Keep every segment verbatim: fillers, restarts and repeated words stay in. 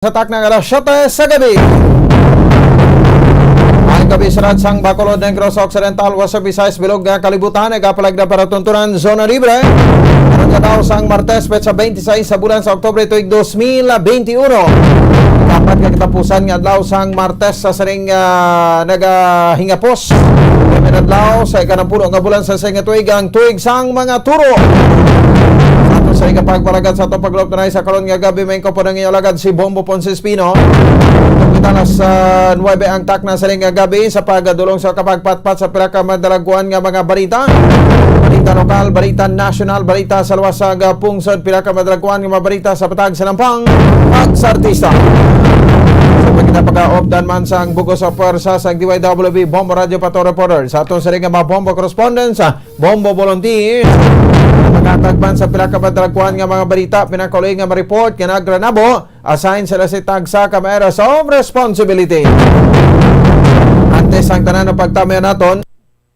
Sa takna nga alas siyete sa gabi. Ang gabi sa sang Bacolod, Negros Occidental, Western Visayas, bilog nga kalibutan, nagapalagda para tuntunan, zona libre. Karon nga adlaw sang Martes, petsa twenty-six sa bulan sa Oktubre, tuig dos mil benti uno. Dapat nga katapusan nga adlaw sang Martes sa sining, ah, nagahingapos. Kami adlaw sa ikanapulo nga bulan sa sining nga tuig, ang tuig sang mga turo. Sa ato sa ikapagpalagad sa atong paglup na sa karon nga gabi, may ko po ng inyong alagad si Bombo Ponce Espino. Kita na sa nuwebe ang takna sa nga gabi sa pagdulong sa kapagpatpat sa pila ka madalaguan nga mga balita. Balita lokal, balita nasyonal, balita sa luwas sa pungsod, pila ka madalaguan nga mga balita sa patag sa nampang pag sa artista. Sa pagkita pag-aopdan man sang bugos sa pwersa sa D Y W B Bombo Radio Pato Reporter. Sa aton sa nga mga Bombo Correspondents, Bombo Volunteers, naghatag man sa pila ka madalaguan nga mga balita, pinakauli nga ma-report nga nagranabo, assign sila sa tagsa ka may areas of responsibility. Antes ang tanan ng pagtamayan naton,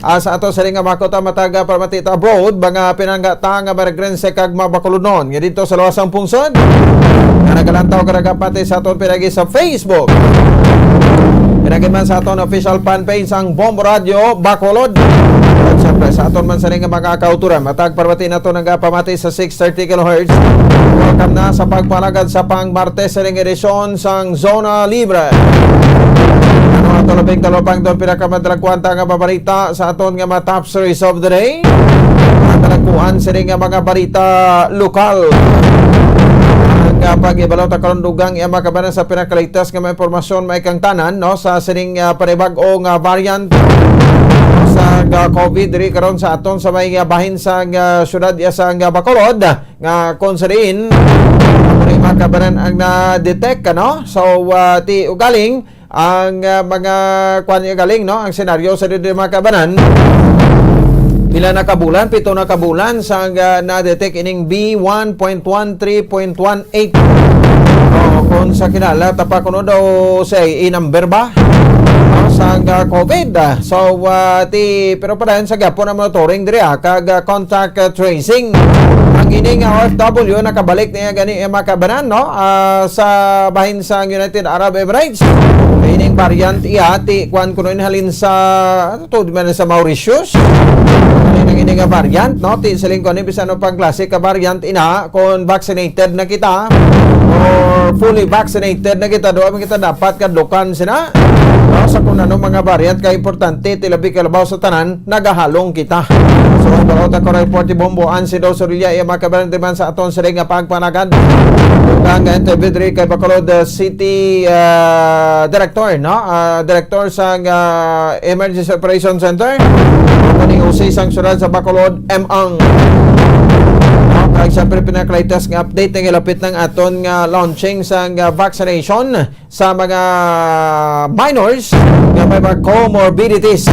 ah, sa ato sa nga mga kuta matag, ah, pamati ta abroad, mga pinanggata nga mga Negrense kag mga Bacolodnon nga dito sa luwas sang pungsod, nga nagalantaw ka nagapati sa aton pinagi sa Facebook. Pinagi man sa aton official fan page ang Bombo Radio Bacolod. At syempre, sa aton man sa nga mga kauturan, matag pamati nato nagapamati sa six thirty kilohertz. Welcome na sa pagpalagad sa pang Martes sa ring edisyon sang Zona Libre. Ano ato labing talupang doon pinakamadalagkwanta nga mabalita sa aton nga mga top stories of the day? Ang talagkuan sini nga mga balita lokal. Ang, ah, pag-ibalot ang karon dugang iya makabanan sa pinakaligtas nga mga impormasyon may kang tanan, no, sa sining, ah, panibag-o nga variant sa, ah, COVID diri karon sa aton sa may, ah, bahin sa, ah, syudad iya sa, ah, Bacolod, nga kung sa diin, amo ni makabanan ang na-detect, ano? So, ah, ti ugaling ang, ah, mga kuan ugaling, no? Ang senaryo sa diri makabanan. Pila na kabulan, pito na kabulan sa, ah, na-detect ining B one point one three point one eight. O, kung sa kilala, tapa kuno daw sa A number ba? No, sa, ah, COVID. So, ah, ti, pero pa dayon sa gyapon ang monitoring diri, ah, kag, ah, contact, ah, tracing. Ang ini nga O F W nakabalik niya gani, eh, makabanan, no? Ah, sa bahin sa United Arab Emirates. Ining variant iya, ti, kuan kuno ini halin sa, ano to, di man sa Mauritius. Ano nang ini nga variant, no? Ti, siling ko ni, bisan ano pang klase ka variant ina, kung vaccinated na kita, or fully vaccinated na kita, doon kita dapat kadlukan sina. No? Sa kung ano mga variant ka importante, ti labi kalabaw sa tanan, nagahalong kita. So, ang balota ko report ni Bombo Ansido Sorilla, iya makabanan man sa aton sila nga pagpanagan. Ang interview diri kay Bacolod, uh, City, uh, Director, no? Uh, Director sa, uh, Emergency Operation Center. Ato ni O C sang syudad sa Bacolod, M Ang. No? Kag siyempre, pinakalitas nga update nga ilapit ng aton nga launching sa, uh, vaccination sa mga minors nga may mga comorbidities.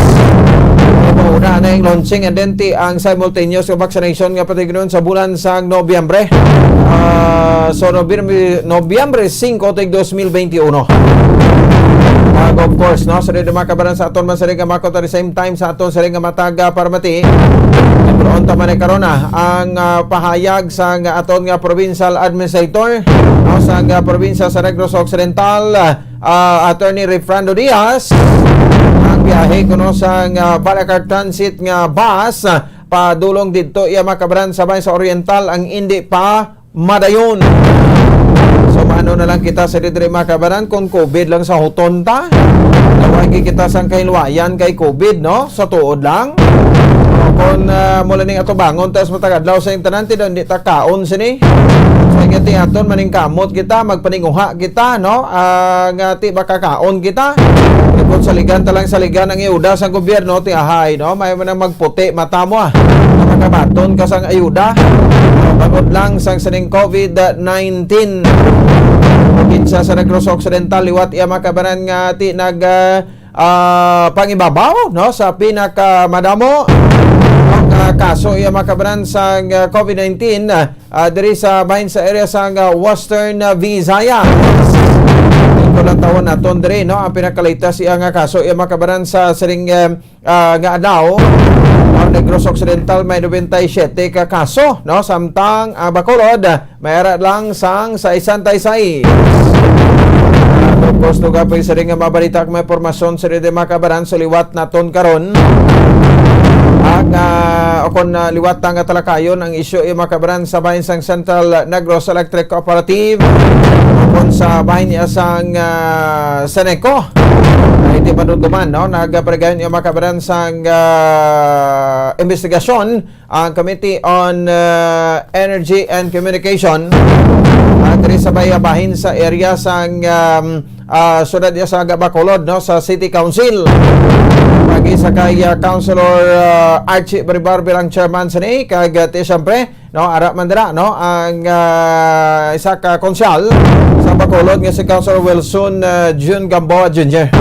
Mauna na ang launching and then ti ang simultaneous nga vaccination nga patignon sa bulan sa Nobyembre. Ah, so, Nobyembre, Nobyembre singko, tig dos mil benti uno. Kag of course, no, sa mga kabaran sa aton man sa mga at the same time sa aton sa nga mataga para mati. Pero unta man ay karon na ang, ah, pahayag sa nga aton nga provincial administrator, no, sa nga probinsya sa Negros Occidental, ah, Attorney Refrando Diaz, ang biyahe kuno sa nga Balacar Transit nga bus, ah, padulong didto iya makabaran sa Bayan sa Oriental ang indi pa madayon. So, maano na lang kita sa diri makabaran kung COVID lang sa huton ta. Tawagi kita sang kahinluwayan kay COVID, no? Sa tuod lang. Kung, ah, mula ning atubangon, tas matag adlaw sa tanan, ti daw, hindi ta kaon sini. Sa nga ti aton, maningkamot kita, magpaninguha kita, no? Ah, nga ti makakaon kita. Kung saligan ta lang saligan ang ayuda sa gobyerno, ti ahay, no? May man ang magputi mata mo, ah. Makabaton ka sang ayuda. Bangod lang sang sining COVID nineteen. Kinsa sa Negros Occidental, liwat iya makabanan nga ti nag, ah, ah, pangibabaw, no, sa pinakamadamo nga kaso iya makabanan sa, ah, COVID nineteen, ah, ah, diri sa bahin sa area sa, ah, Western, ah, Visayas. Ito lang tawon naton diri, no, ang pinakalitas iya nga kaso iya makabanan sa siring, eh, ah, nga adlaw. Ang Negros Occidental may nobenta y siyete ka kaso, no, samtang ang Bacolod may ara lang sang sesenta y seis. Gusto ka po sa rin nga mabalita kung may impormasyon sa rin, mga kabaran, sa liwat naton karon. Ang, ah, o kung, ah, liwat na nga talakayon ang isyu, eh, mga kabaran, sa bahin sang Central Negros Electric Cooperative, o kung sa bahin niya sang, ah, Seneco. Ay, di pa doon duman, no? Nagapaligayon yung mga kabaran sang, ah, investigasyon ang Committee on, uh, Energy and Communication, uh, diri sa bayabahin sa area sang, um, uh, siyudad niya sa Bacolod, no, sa City Council. Pagi sa kay, uh, Councilor, uh, Archie Baribar bilang chairman sini, kag, uh, ti, siyempre, no, ara man dira, no, ang, uh, isa ka konsyal sa Bacolod nga si Councilor Wilson, uh, June Gamboa Junior.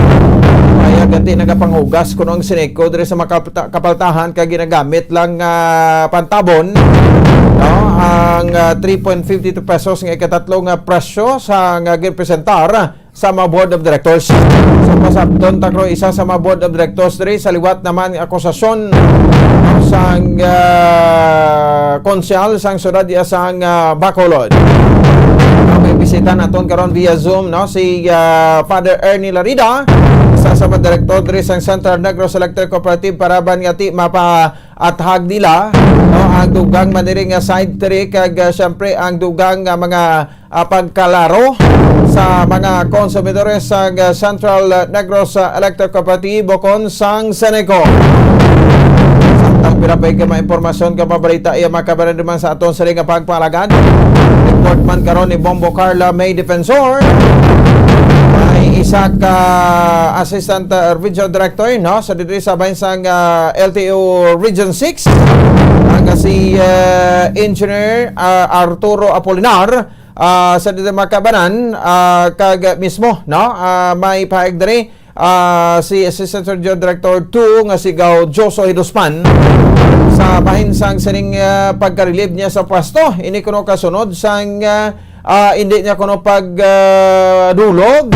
Kaya gati nagapanghugas kuno ang Seneco diri sa makapta-, kapaltahan kay ginagamit lang, ah, pantabon, no, ang, ah, three point fifty two pesos nga ikatatlo nga presyo sa nga ginpresentar sa mga board of directors. Sa pasabton takro isa sa mga board of directors diri sa liwat naman nga akusasyon, no, sang, ah, konsehal sang siyudad iya sang, ah, Bacolod. Ang may bisita naton karon via Zoom, no, si, ah, Father Ernie Larida, isa sa mga direktor diri sang Central Negros Electric Cooperative, para ban nga ti mapaathag nila, no, ang dugang man diri nga side three kag, ah, siyempre ang dugang nga mga, ah, pagkalaro sa mga konsumidores sa, ah, Central, ah, Negros, ah, Electric Cooperative o kon sang Seneco. Samtang pila pa ka mga impormasyon ka mabalita iya makabaran naman sa aton sa nga pagpalagad. Report man karon ni Bombo Carla May Defensor. May isa ka assistant, uh, regional director, no, sa diri sa bahin sang, uh, L T O Region six. Ang si, uh, Engineer, uh, Arturo Apolinar, uh, sa diri makabanan, uh, kag mismo, no, uh, may pahayag diri, ah, si Assistant Regional Director two nga si Gaw Joso Hiduspan sa bahin sang sining, ah, pagka-relieve niya sa pwesto. Ini kuno kasunod sang, ah, ah, hindi niya kuno pag, ah, dulog,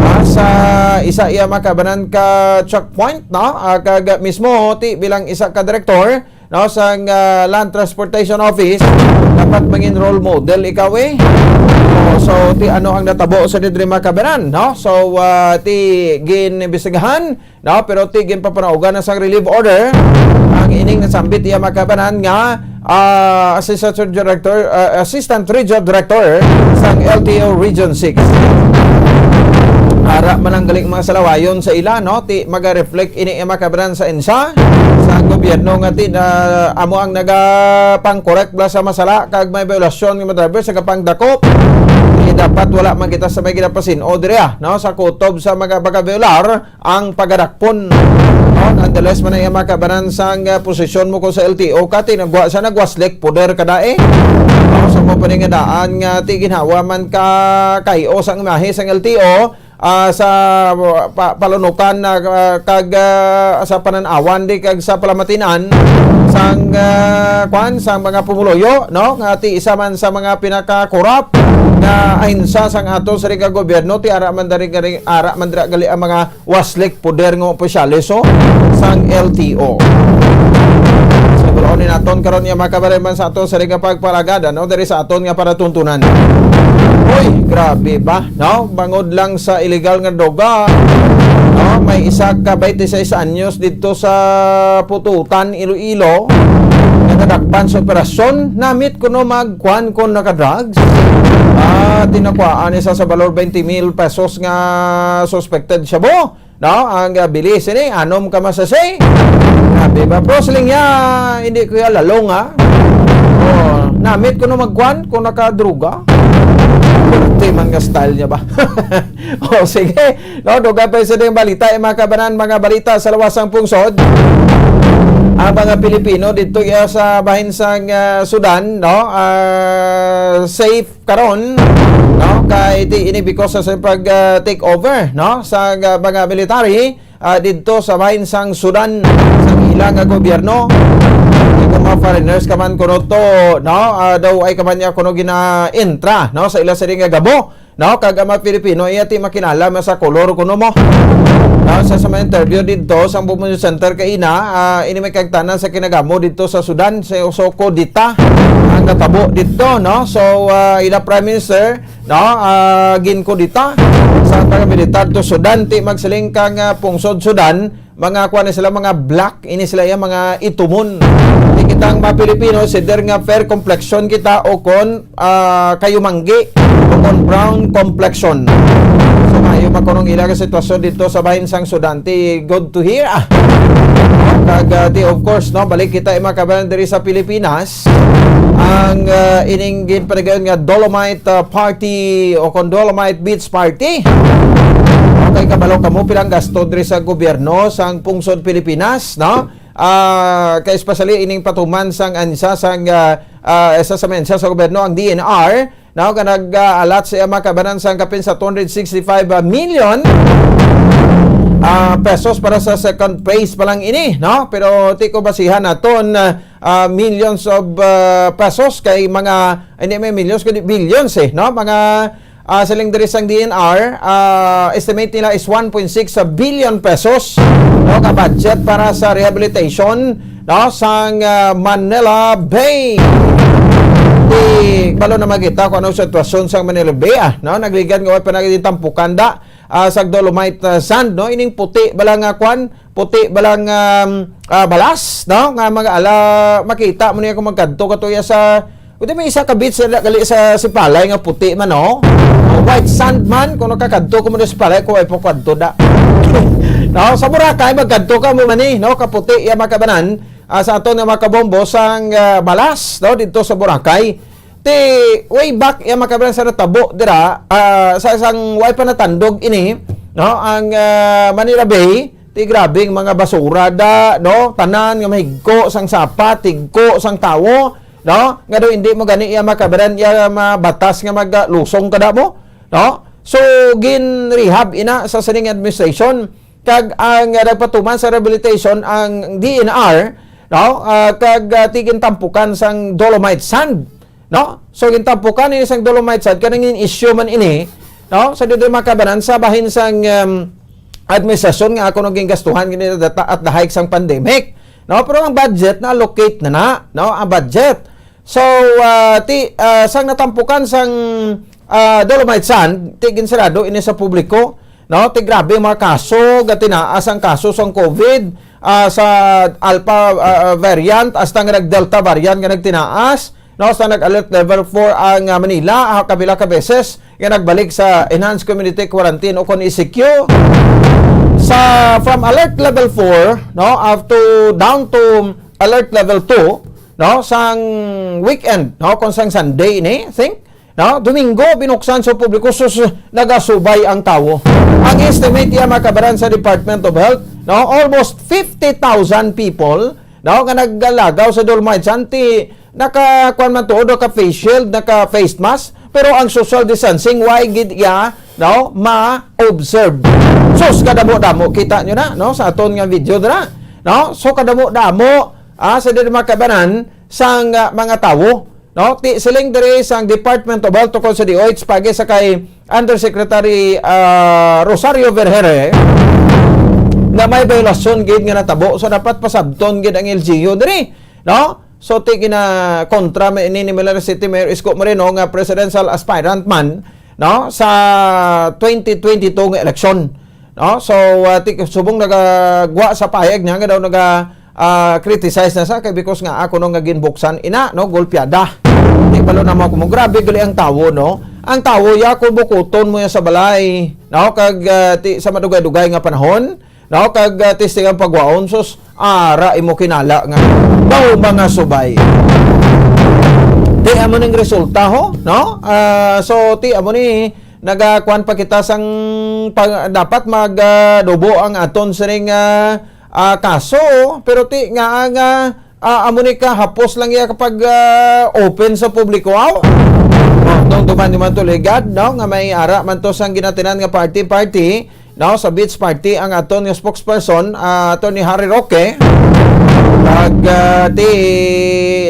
ah, sa isa iya makabanan ka checkpoint, no? Ah, kag mismo ti bilang isa ka direktor, no, sang, ah, Land Transportation Office, dapat mangin role model ikaw, eh. Oh, so, ti ano ang natabo sa diri makabanan, no? So, ah, ti ginimbestigahan, no, pero ti ginpapanaugan na sang relief order ang ining nasambit iya makabanan nga, ah, Assistant Director, ah, Assistant Regional Director sang L T O Region six. Ara man ang galing mga salawayon sa ila, no? Ti maga-reflect ini ang makabanan sa insa sa gobyerno nga ti na amo ang nagapangkorek bala sa masala kag may violasyon nga mga driver sa kapangdakop. Di dapat wala man kita sa may ginapasin-o diri, ah, no, sa kutob sa mga pagaviolar ang pagadakpon. No? Nonetheless man ang makabanan sang, ah, posisyon mo ko sa L T O ka, ti nagwa sa nagwaslik poder ka dae. No? Sa mo pa nga daan nga ti ginhawa man ka kayo sang imahe sang L T O, ah, sa pa-, palunukan na, ah, kag, ah, sa panan-awan di kag sa palamatinan sang, ah, kwan, sang mga pumuluyo, no, nga ti isa man sa mga pinakakurap nga ahensya sang ato sa riga gobyerno, ti ara man dari, dari, ara man dira gali ang mga waslik poder nga opisyales, oh, sang L T O. Sa bulaon ni naton karon nga makabaray man sa ato sa riga pagpalagad, ano, dari sa aton nga panatuntunan. Uy, grabe ba? No? Bangod lang sa illegal nga droga, no? May isa ka twenty-six anyos dito sa Pututan, Iloilo, nga nadakpan sa operasyon. Namit kuno magkuan kon naka-drugs. Ah, tinakwaan isa sa balor twenty mil pesos nga suspected shabu. No? Ang, ah, bilis ini, anom ka masasay. Grabe ba? Pero siling niya, hindi ko ya lalong, ha? Oh, namit kuno magkuan kung nakadruga. Perti man nga style niya ba? Oh, sige. No, dugay pa sa ding balita, eh, mga kabanan, mga balita sa lawasang pungsod. Ang mga Pilipino dito, ah, sa bahin sang, ah, Sudan, no? Ah, safe karon, no? Kay di ini because sa pag, ah, take over, no? Sa, ah, mga military, ah, didto sa bahin sang Sudan, sa ila nga gobyerno. Kung mga foreigners ka man kuno to, no? Ah, daw ay ka man niya kuno gina-entra, no? Sa ila sa nga gamo, no? Kag ang mga Pilipino, iya ti makilala man sa kolor kuno mo. No? Sa, sa mga interview didto sa Bumulyo Center kaina, ah, ini may kagtanan sa kinagamo didto sa Sudan, sa Soko Dita. ang natabo dito, no? So, ah, ila Prime Minister, no, ah, ginkudeta sa taga-militar to Sudan, ti magsiling kang, ah, pungsod Sudan, mga kuan ni sila, mga black, ini sila iya mga itumon. Di kita nga mga Pilipino, either nga fair complexion kita o kon, ah, kayumanggi o kon brown complexion. So, maayo makunong ila ka sitwasyon dito sa bahin sang Sudan. Ti good to hear, ah. Kag, ah, ti, of course, no, balik kita, eh, mga kabayan, diri sa Pilipinas. Ang, ah, ining ginpaligayon nga Dolomite, ah, Party o kon Dolomite Beach Party. Okay, kabalo kamo pila ang gasto diri sa gobyerno sang pungsod Pilipinas, no? Ah, kay especially ining patuman sang ansa sang, ah, ah, isa sa may ansa sa gobyerno, ang D N R, no, nga nag-alat sa iya mga kabanan sang kapin sa two hundred sixty-five million, ah, pesos para sa second phase pa lang ini, no? Pero ti ko basihan naton, ah, ah, millions of, ah, pesos kay mga, hindi may millions, kundi billions, eh, no? Mga, ah, siling diri sang D N R, ah, estimate nila is one point six billion pesos, no, ka budget para sa rehabilitation, no, sang, ah, Manila Bay. Di balo na makita kung anong sitwasyon sa Manila Bay, ah, no? Nagligad nga way pa naging tampukan da, ah, sa dolomite, ah, sand, no? Ining puti bala nga kwan, puti bala nga, um, ah, balas, no? Nga mga ala, makita mo niya kung magkadto ka tuya sa, pwede may isa ka beach na gali sa Sipalay nga puti man, no? O white sand man, kung nakakadto ka mo sa Sipalay, kung ay pa kwadto da. No? Sa Boracay, magkadto ka mo man, eh, no? Kaputi, iya makabanan, ah, sa aton nga mga kabombo sang, ah, balas, no? Dito sa Boracay. Ti, way back, iya makabanan sa natabo dira, ah, sa isang way pa natandog ini, no? Ang, ah, Manila Bay, ti grabe ang mga basura da, no? Tanan nga mahigko sang sapa, tigko sang tawo, no? Nga daw hindi mo gani iya makabaran iya mabatas nga maglusong kada mo, no? So, gin-rehab ina sa sining administration, kag ang, ah, nagpatuman sa rehabilitation ang D N R, no? Ah, kag, ah, ti gintampukan sang dolomite sand, no? So, gintampukan ini sang dolomite sand, kanang in-issue man ini, no? Sa dito makabanan sa bahin sang, um, administrasyon nga ako nang gingastuhan gini data at the height sang pandemic, no? Pero ang budget na-allocate na na, no? Ang budget. So, ah, ti, ah, sang natampukan sang, ah, dolomite sand, ti ginsarado ini sa publiko, no? Ti grabe ang mga kaso, gatinaas ang kaso sang COVID, ah, sa Alpha, ah, variant, hasta nga nag-Delta variant nga nagtinaas, no? Sa nag-alert level four ang, ah, Manila, ah, kapila ka beses nga nagbalik sa enhanced community quarantine o kon E C Q. Sa, from alert level four, no, up to, down to alert level two, no, sang weekend, no, kung sang Sunday ini, I think, no, Domingo, binuksan sa publiko, sus, nagasubay ang tawo. Ang estimate iya makabaran sa Department of Health, no, almost fifty thousand people, no, nga nagalagaw sa dolomite sand, ti naka, kuwan man tuod, naka face shield, naka face mask, pero ang social distancing, way gid iya, no, ma-observe. Sus, kadamo-damo, kita nyo na, no, sa aton nga video dira, no? So, kadamo-damo, ah, sa diri makabanan sang, ah, mga tawo, no? Ti, siling diri sang Department of Health tungkol sa D O H, pagi sa kay Undersecretary, ah, Rosario Vergere, nga may violasyon gid nga natabo, so dapat pasabton gid ang L G U diri, no? So, ti gina-kontra man ini ni Manila City Mayor Isko Moreno nga presidential aspirant man, no, sa twenty twenty-two nga eleksyon, no? So, ah, ti, subong nagagwa sa pahayag niya nga daw naga, ah, criticize na sa kay because nga ako no nga ginbuksan ina, no, golpeada. Ti balo na mo, mo grabe gali ang tawo, no? Ang tawo ya kung bukuton mo ya sa balay, no? Kag, ah, ti, sa madugay-dugay nga panahon, no? Kag, ah, testing ang pagwaon, sus, ara imo kinala nga daw mga subay. Ti amo ning resulta, ho, no? Ah, so, ti amo ni nagakuan pa kita sang pag, dapat mag, ah, dubo ang aton sining, ah, ah, kaso, pero ti nga ang, ah, ah, amo ni kahapos lang iya kapag, ah, open sa publiko, aw. No, tong duman ni man to ligad, no, nga may ara man to sang ginatinan nga party-party, no, sa beach party ang aton nga spokesperson, ah, Attorney Harry Roque. Kag, ah, ti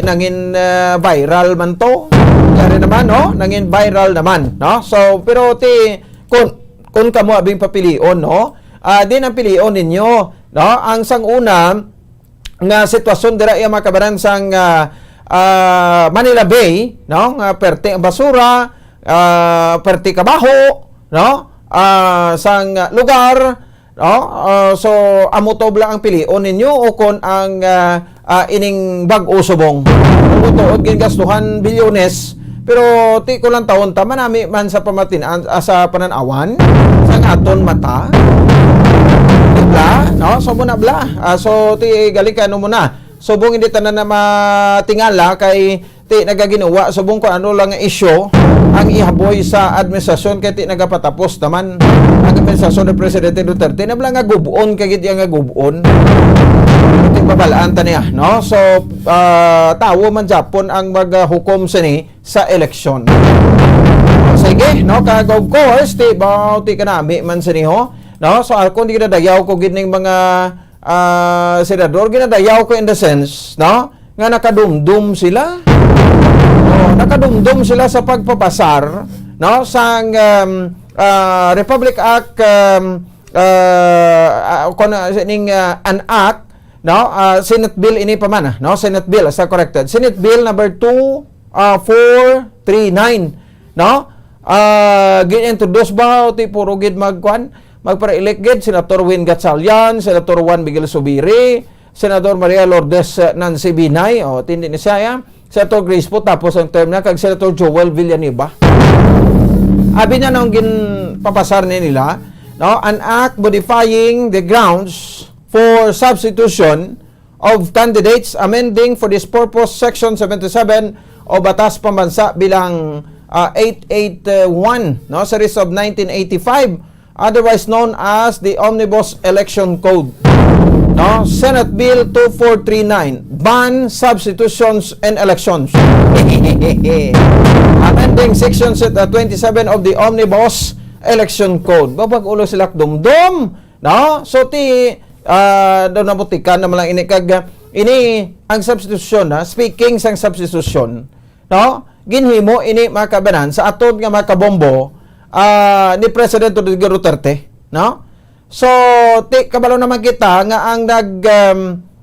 nangin, ah, viral man to. Yari naman, no? Nangin viral naman, no? So, pero ti kun, kun kamo abing papilion, no? Ah, din ang pilion ninyo, no? Ang sang una nga sitwasyon dira iya makabaran sang, ah, ah, Manila Bay, no? Nga perti ang basura, ah, perti kabaho, no? Ah, sang lugar, no? Ah, so, amo to lang ang pilion ninyo o kon ang, ah, ah, ining bag-o subong. Kung tuod, gingastuhan bilyones, pero ti ko lang taon ta, manami man sa pamatin-, ah, sa panan-awan, sa aton mata. Di bla, no? So, muna bla. Ah, so, ti, gali ka, ano mo na? Subong hindi tanan na matingala kay ti nagaginuwa, subong kung ano lang nga isyu ang ihaboy sa administrasyon kay ti nagapatapos naman ang administrasyon ni Presidente Duterte. Na bala nga gubon kay gid iya nga gubon. Ti babalaan ta niya, no? So, ah, tawo man japon ang maghukom sini sa eleksyon. Sige, no? Kag of course, ti ba, ti kanami man sini ho, no? So, ako di na dayaw ko gid ning mga ah, senador, ginadayaw ko in the sense, no, nga nakadumdum sila. Oh, nakadumdum sila sa pagpapasar, no, sang, um, ah, Republic Act, um, ah, ah, kung, ah, sining, ah, an act, no, ah, Senate Bill ini pa man, ah, no, Senate Bill, sa corrected. Senate Bill number two, ah, four three nine, no? Ah, gin-introduce ba, ti puro gid magkuan, magpara-elect gid, Senator Win Gatchalian, Senator Juan Miguel Zubiri, Senador Maria Lourdes, eh, Nancy Binay, o, tindi ni siya, ya. Senator Grace Poe, tapos ang term na, kag Senator Joel Villanueva. Abi niya nung ginpapasar ni nila, no? An act modifying the grounds for substitution of candidates, amending for this purpose Section seventy-seven o Batas Pambansa bilang, ah, eight eight one, no, series of nineteen eighty-five, otherwise known as the Omnibus Election Code, no, Senate Bill two four three nine, ban substitutions and elections. Amending Section, uh, twenty-seven of the Omnibus Election Code. Babag ulo sila dumdum, no? So, ti, ah, daw nabutikan naman lang ini kag, ah, ini ang substitution, ha? Speaking sang substitution, no? Ginhimo ini, mga kabanan, sa aton nga mga kabombo, ah, ni President Rodrigo Duterte, no? So, ti, kabalo naman kita nga ang nag, um,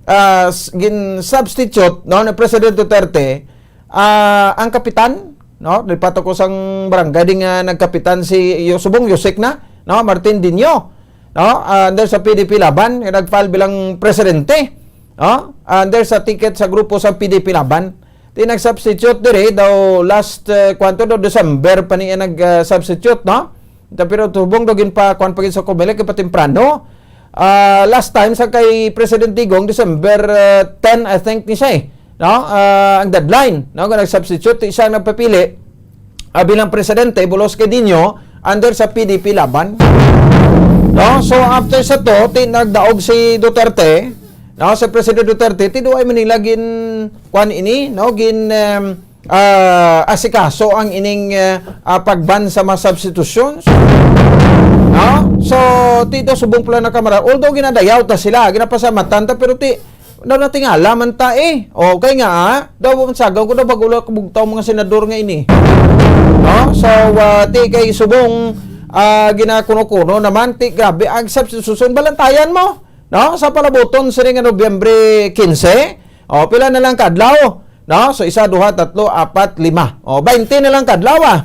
ah, s-, gin-substitute, no, ni President Duterte, ah, ang kapitan, no? Di pa to ko sang barangay di nga nagkapitan si, yo-, subong Yusek na, no? Martin Dinho, no? Ah, under sa P D P Laban, nga nag-file bilang presidente, no? Under sa ticket sa grupo sa P D P Laban. Ti nag-substitute diri daw last, eh, kwanto daw, December pa niya nag, ah, substitute, no? Ta-, pero tubong daw ginpa-, kwan pa gid sa Comelec, pa temprano. Ah, last time sa kay President Digong, December, ah, ten, I think, ni siya, eh. No? Ah, ang deadline, no? Nga nag-substitute, siya ang nagpapili, ah, bilang presidente, bulos kay Dinho, under sa P D P Laban. No? So, after sa to, ti-, nagdaog si Duterte, no? Si President Duterte, ti duay man nila gin, kwan ini, no? Gin, em, ah, asikaso ang ining, eh, ah, pagban sa mga substitutions. No? So, ti daw subong pala na kamara. Although ginadayaw ta sila, ginapasamatan ta, pero ti, daw natingala man ta eh. Okay nga, ah, daw sagaw ko daw bago lang kabugtaw mga senador nga ini. No? So, ah, ti kay subong, ah, ginakuno-kuno naman, ti grabe ang substitution. Balantayan mo, no? Sa palabuton sini nga Nobyembre quince, o, pila na lang ka adlaw? No? So, isa, duha, tatlo, apat, lima. O, baynte na lang ka adlaw, ah.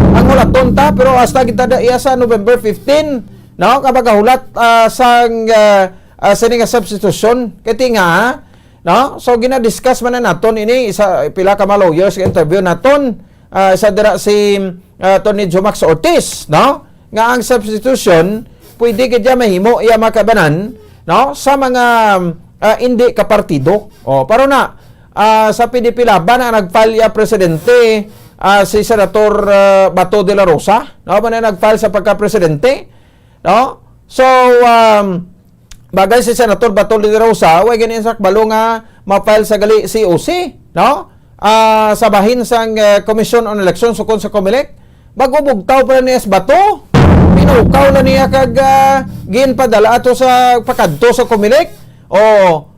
Ang hulaton ta, pero hasta kita da iya sa November fifteen, no? Kapag hulat, ah, sang, ah, ah, sini nga substitution, kay ti nga, no? So, gina-discuss man na naton ini, isa, pila ka mga lawyers nga interview naton, ah, isa dira si, ah, Attorney Jomax Ortiz, no? Nga ang substitution, pwede gid iya mahimo iya makabanan, no? Sa mga, ah, hindi ka partido. O, pero na, ah, sa P D P Laban ang nag-file iya presidente, ah, si Senator, ah, Bato de la Rosa, no? Mao na nag-file sa pagka-presidente, no? So, um, bagay si Senator Bato de la Rosa, way gani sa kabalo nga ma-file sa gali C O C, no? Ah, sa bahin sang, eh, Commission on Elections, sukon sa Comelec, bag-o bugtaw pa ni S Bato. Pinukaw na niya kag, ah, ginpadala ato sa, pakadto sa Comelec. O,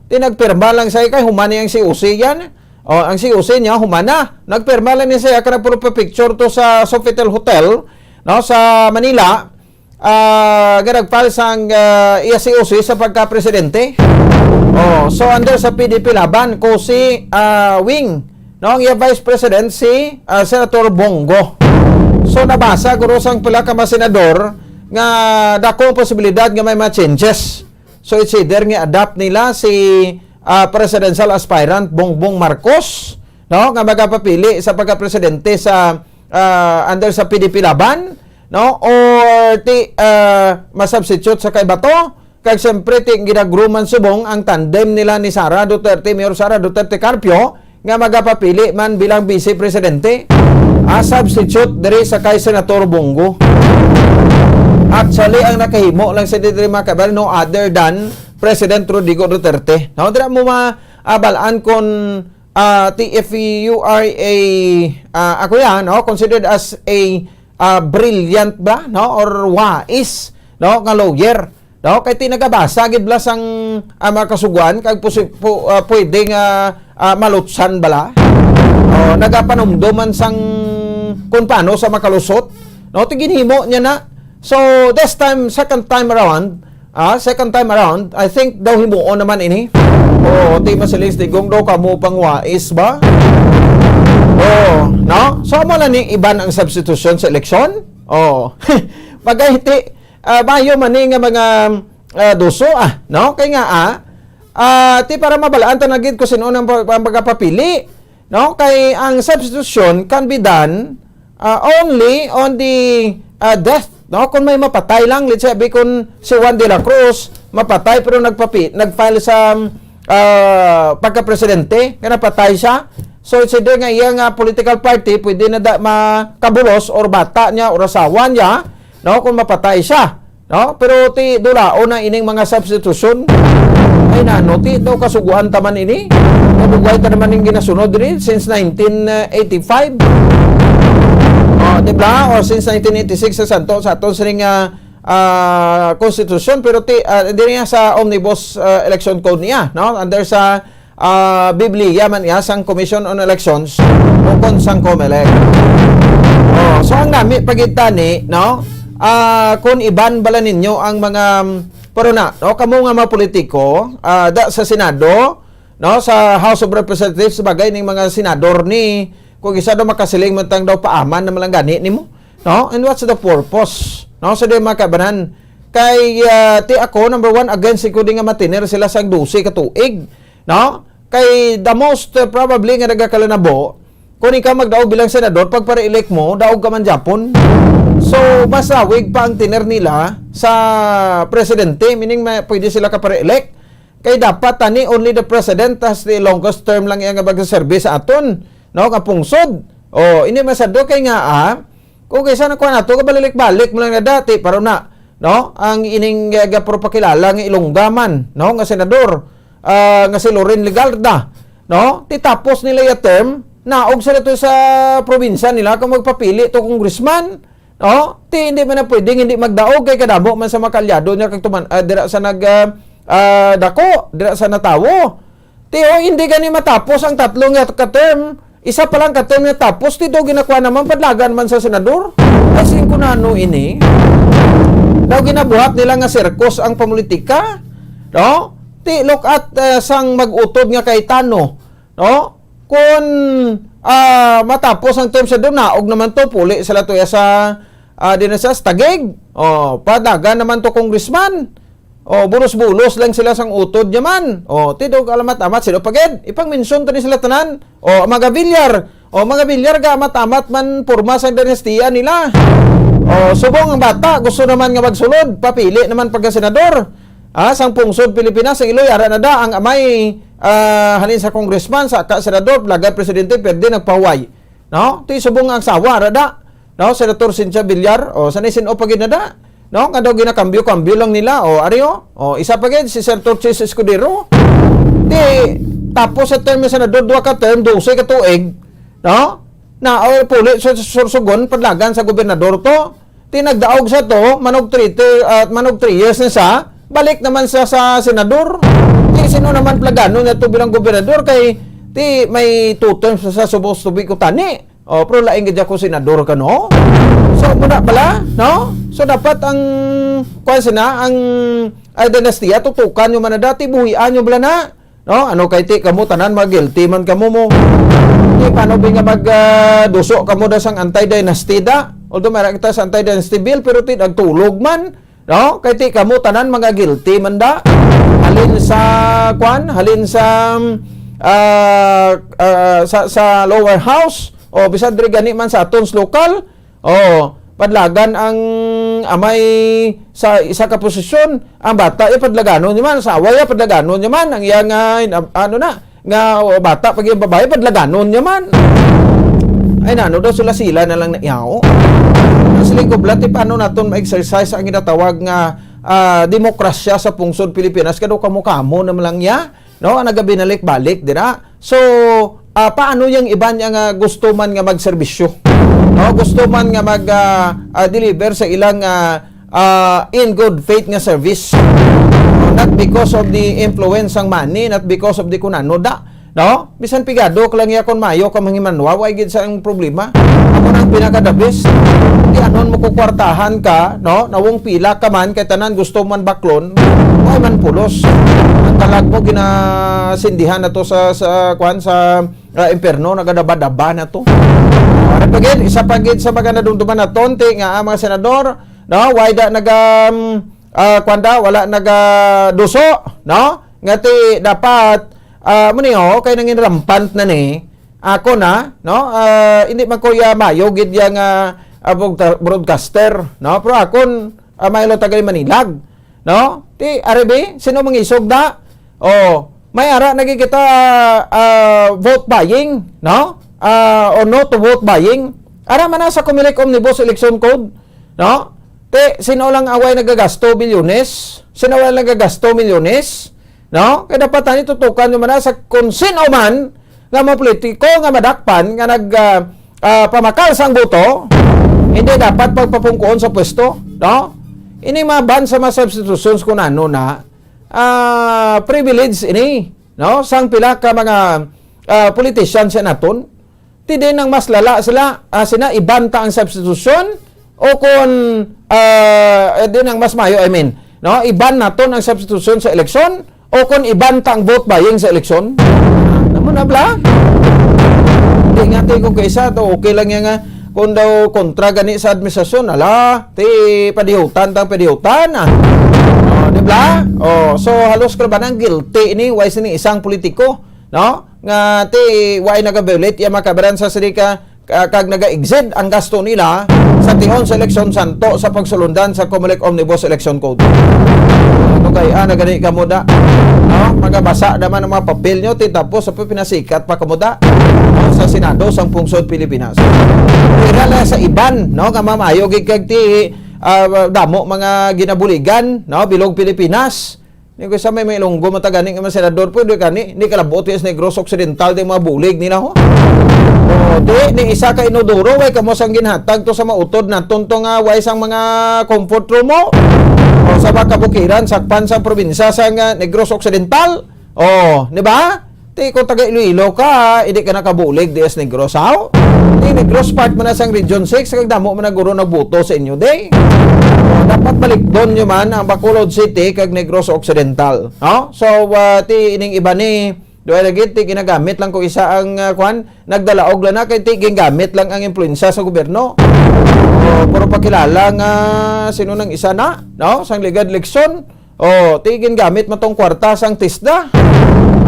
ti nagpirma lang siya kay human niya ang C O C yan. O, ang C O C niya, human na. Nagpirma lang niya siya kag nagpuro pa picture to sa Sofitel Hotel, no, sa Manila. Ah, nga nag-file sang, ah, iya C O C sa pagka-presidente. Oh, so under sa P D P Laban, COSE, ah, wing, No, ang iya vice president si, ah, Senator Bong Go. So, nabasa guro sang pila ka mga senador nga dako ang posibilidad nga may mga changes. So, it's either nga adapt nila si, ah, presidential aspirant Bongbong Marcos, no, nga magapapili sa pagka-presidente sa, ah, under sa P D P Laban, no, or ti, ah, masubstitute sa kay Bato. Kag siyempre, ti, ginagruman subong ang tandem nila ni Sara Duterte, Mayor Sara Duterte Carpio, nga magapapili man bilang vice presidente, a substitute diri sa kay Senator Bong Go. Actually, ang nakahimo lang sa diri, mga kababayan, no other than President Rodrigo Duterte. No, dira mo maabalaan kung, ah, ti, if you are a, ah, ako yan, no, considered as a, ah, brilliant ba, no, or wais, no, nga lawyer. No, kay ti nagabasa gid bala sang, ah, mga kasugoan kag posi-, pu-, ah, pwede nga, ah, malutsan bala. Oh, nagapanumdom man sang kun paano sa makalusot. No, ti ginhimo niya na. So, this time, second time around, ah, second time around, I think daw himuon naman ini. Oh, ti masiling si Digong daw kamo pang wais ba? Oh, no? So, amo na ni iban ang substitution sa eleksyon? Oh. Magay ti, ah, bayo man ni nga mga, ah, duso, ah, no? Kay nga, ah, ah, ti para mabalaan ta na gid kung sino ang pa-, ang magapapili, no? Kay ang substitution can be done, ah, only on the, ah, death, no? Kung may mapatay lang, let's say, abi, kung si Juan de la Cruz mapatay pero nagpapi-, nag-file sa, ah, pagka-presidente, nga napatay siya. So, it's either nga iya nga political party, pwede na da makabulos or bata niya or asawa niya, no? Kung mapatay siya. No? Pero ti dulaon na ining mga substitution. Ay nano, ti daw kasuguan ta man ini. Nadugay ta naman ning ginasunod diri since nineteen eighty-five. Oh, di ba? O since nineteen eighty-six sa santo, sa aton sining, ah, ah, konstitusyon, pero ti, ah, diri nga sa omnibus, ah, election code niya, no? Under sa ah, Biblia man iya sang Commission on Elections ukon sang Comelec. Oh, so ang nami pagitani, no? Ah, kung iban bala ninyo ang mga, pero na, no, kamo nga mga politiko, ah, da sa Senado, no, sa House of Representatives, bagay ning mga senador ni, kung isa daw makasiling man tang daw paaman na malanggani nimo, no? And what's the purpose, no? Sa di makabanan kay, ah, ti ako, number one, against ko di nga matiner sila sang dose ka tuig. No? Kay the most, uh, probably nga nagakalanabo, kung ikaw magdaog bilang senador, pag pa-re-elect mo, daog ka man gyapon. So, mas lawig pa ang tenure nila sa presidente, meaning may, pwede sila ka pa-re-elect. Kay dapat tani only the president has the longest term lang iya nga magserbi sa aton, no, nga pungsod. O, hindi masado kay nga, ah, kung kaysa na kuha nato, kabalik-balik mo lang na dati, pero na, no? Ang ining, uh, gapropakilala nga Ilongga man, no? Nga senador, ah, nga si Loren Legarda, no? Ti tapos nila ya term, naog sila to sa probinsya nila kung magpapili to congressman, no? Ti hindi man na pwedeng hindi magdaog kay kadamo man sa mga kaalyado niya kag tuman, ah, dira sa nag, ah, ah, dako, dira sa natawo. Ti, o, hindi gani matapos ang tatlo nga ka term. Isa pa lang ka term nga tapos, ti daw ginakuha naman, padlagan man sa senador. Ay, sin kunano ini? Daw ginabuhat nila nga sirkos ang pamulitika, no? Ti, look at, eh, sang mag-utod nga kay Tano, no? Kung, ah, matapos ang term sa doon, naog naman to, puli sila to ya sa, ah, di na sa Taguig. O, padlagan naman to, congressman. O, bulos-bulos lang sila sang utod niya man. O, ti daw alamat-amat sila pagid. Ipang-mention to ni sila tanan. O, mga Villar. O, mga Villar, ga amat-amat man porma sang dinastiya nila. O, subong ang bata, gusto naman nga magsulod, papili naman pagka-senador. Ah, sang pungsod Pilipinas, ang Iloy, ara na da, ang amay, ah, halin sa congressman, sa ka-senador, plaga presidente, pwede nagpahuway. No? Ti subong ang sawa, ara da. No? Senator Cynthia Villar, o, sa nisin-o pa gid na da. No? Nga daw ginakambyo-kambyo lang nila. O, ari, o. O, isa pa gid, si Senator Chiz Escudero. Ti, tapos sa term sa senador, duha ka term, dose ka tuig. No? Na, o, puli sa Sorsogon, padlagan sa gobernador to. Ti nagdaog sa to, manog three, ter-, ah, manog three years na sa, balik naman sa, sa senador. Ti sino naman plagano niya to bilang gobernador kay ti may two terms sa supposed to be ko tani. O, pero lain gid ako senador ka, no? So, muna pala, no? So, dapat ang, kuwan sina, ang, ah, dinastiya, tutukan nyo man na dati, buhian nyo bala na. No? Ano kay ti kamo tanan mga guilty man kamo mo. Di paano bi nga mag, ah, duso kamo da sang anti-dynasty da? Although may kita sa anti-dynasty bill, pero ti nagtulog man, no? Kay ti kamo tanan mga guilty man da. Halin sa, kwan, halin sa, ah, ah, sa, sa lower house, o bisan diri gani man sa atons lokal, o padlagan ang amay sa isa ka posisyon, ang bata, eh, padlaganon niya man, sa away, eh, padlaganon niya man, ang iya nga, ano na, nga, o, bata, pag yung babae, padlaganon niya man. Ay, nano daw sila, sila na lang na iyaw. Ang siling ko, Blat, eh, paano naton ma-exercise ang ginatawag nga, ah, demokrasya sa pungsod Pilipinas? Kado kamo-kamo naman lang niya, no? Ang nagabinalik-balik, dira. So, ah, paano yung iban niya nga gusto man nga magserbisyo? No? Gusto man nga mag, ah, ah, deliver sa ilang, ah, ah, in good faith nga service. No? Not because of the influence sang money, not because of the kunano da. No? Bisan pigado ka lang iya kon mayo ka manghimanwa, way gid sa ang problema. Ako nang pinaka-the best. Di anon mo kukwartahan ka, no? Nawong pila ka man, kay tanan gusto man baklon, way man pulos. Ang kalag mo, ginasindihan na to sa, sa, kwan, sa, ah, impyerno, nagadaba-daba na to. Ano pa gid? Isa pa gid sa mga nadumduman naton, ti nga ang mga senador, no? Way da naga, um, ah, kwan da, wala nagaduso, no? Nga ti dapat, ah, mo ni, oh, kay nangin rampant na ni. Ako na, no? Ah, hindi man ko ya mayo gid ya nga, ah, broadca-, broadcaster, no? Pero akon, ah, mayo lang taga Manilag, no? Ti, ari bi, sino mangisog da? Oh, may ara na gid kita, ah, vote buying, no? Ah, or no to vote buying. Ara man na sa Comelec Omnibus Election Code, no? Ti, sino lang away nagagasto bilyones? Sino lang nagagasto milyones? No? Kaya dapat tani tutukan nyo man na sa kung sino man nga mga politiko nga madakpan nga nag, ah, ah, pamakal sang boto, hindi dapat pagpapungkuon sa pwesto, no? Ini mga ban sa mga substitutions kung ano na, ah, privilege ini, no? Sang pila ka mga, ah, politician sa naton, ti din ang mas lala sila, ah, sina iban ta ang substitution, o kung, ah, eh, din ang mas mayo, I mean, no? Iban naton ang substitution sa eleksyon, o kung iban ta ang vote buying sa eleksyon. Namo na bla? Di nga, ti, kung kaisa to, okay lang yan nga, kung daw kontra gani sa administrasyon, ala, ti padihutan tang padihutan, ah. Oh, di bla? Oh, so halos ka ba nang guilty ini, why sini isang politiko, no? Nga ti, why naga-violate iya mga kabaran sa sini ka, ka-, kag naga-exceed ang gasto nila sa tihon sa eleksyon santo sa pagsulundan sa Comelec Omnibus Election Code. Ano kay, ah, nagani kamo da? No? Magabasa naman ang mga papel nyo, ti tapos sa pinasikat pa kamo da? No? Sa Senado sang pungsod Pilipinas. Pero lang sa iban, no? Nga mamayo gid kag ti, ah, damo mga ginabuligan, no? Bilog Pilipinas. Ni ko sa may, may Ilonggo, matagani nga mga senador, pwede kani, ni kalabot is Negros Occidental, di mga bulig nila, ho. O, di, ni isa ka inodoro, way kamo sang ginhatag to sa mautod naton to nga, way sang mga comfort room mo. O, sa mga kabukiran, sakpan sa probinsya sa nga Negros Occidental. O, di ba? Ti, kung taga Iloilo ka, hindi ka nakabulig, D S Negros, haw? Ti, Negros part man na sang Region six, kag damo man na guro nagboto sa inyo, di? O, dapat balikdon nyo man ang Bacolod City kag Negros Occidental, no? So, ah, ti, ining iba ni, duha lagi, ti, ginagamit lang ko isa ang, ah, kwan, nagdalaog lang na, kay ti, ginagamit lang ang impluensya sa gobyerno. O, pero pakilala nga, sino nang isa na, no? Sang ligad eleksyon, oh, ti gingamit mo tong kwarta sang TESDA.